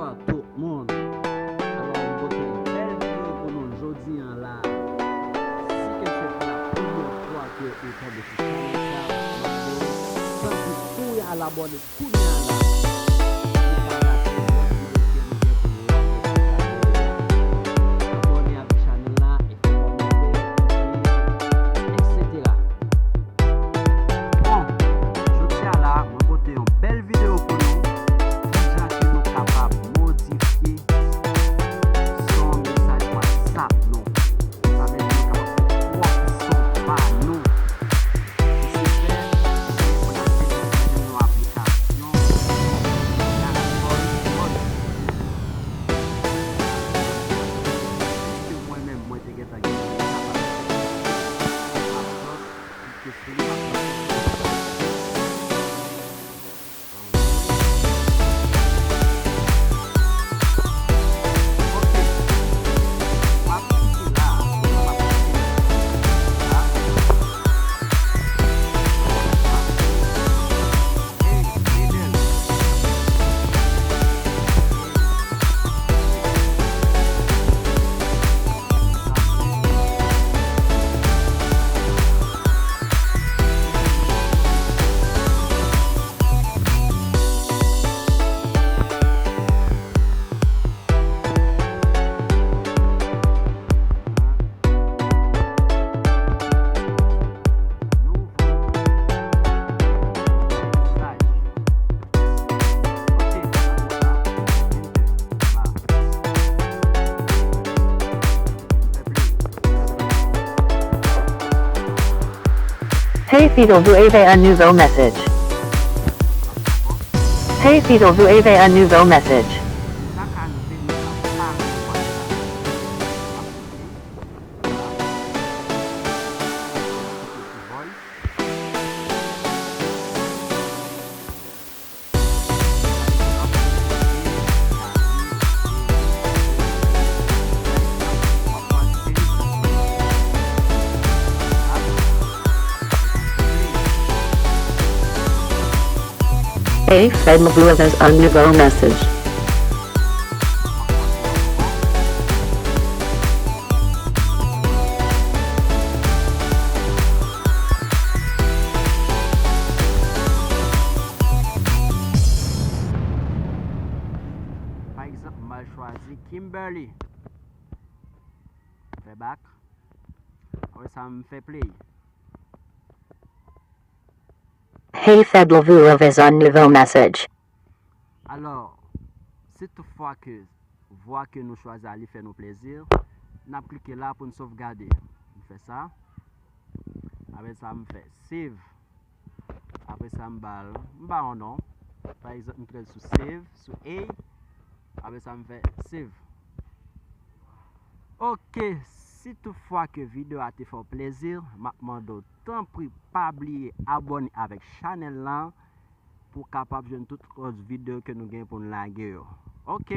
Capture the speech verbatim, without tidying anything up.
Tout moun. Alò, m pote yon bèl videyo pou nou jodi a la. Si ke se pou la premyè fwa ke ou tonbe sou chanèl sa, m ap di w, tanpri, kouri al abòne kounye a la. Pou pa rate lòt videyo ke nou gen pou nou la. Abòne avèk chanèl la e fè kòmantè, etsetera. Bon, jodi a la, mwen pote yon bèl videyo pou nou. Kijan ke nou kapab modifye son mesaj WhatsApp nou. Sa vle di nou kapab fè pwòp son pa nou. Pou se fè, nou achte yon aplikasyon, Android Mode. Piske mwen menm, mwen te gentan gen laptop, piske sou laptop. Hey Fido, vous avez un nouveau message. Hey Fido, vous avez un nouveau message. Hey Fed, vous avez un nouveau message. Pa egzanp, m al chwazi Kimberly. Fè back. Apre sa, m fè play. Hey Fed, vous avez un nouveau message. Alò, si toutfwa ke vwa ke nou chwazi a li fè nou plezi, n ap klike la pou n sovgade. M fè sa. Apre sa, m fè save. Apre sa, m ba l, m ba yon non. Pa egzanp, m trèl sou save, sou A. Apre sa, m fè save. Ok, si toutfwa ke videyo a te fè w plezi, m ap mande w, tanpri, pa bliye abòne avèk chanèl lan pou w kapab jwenn tout lòt videyo ke nou gen pou n lage yo. Ok.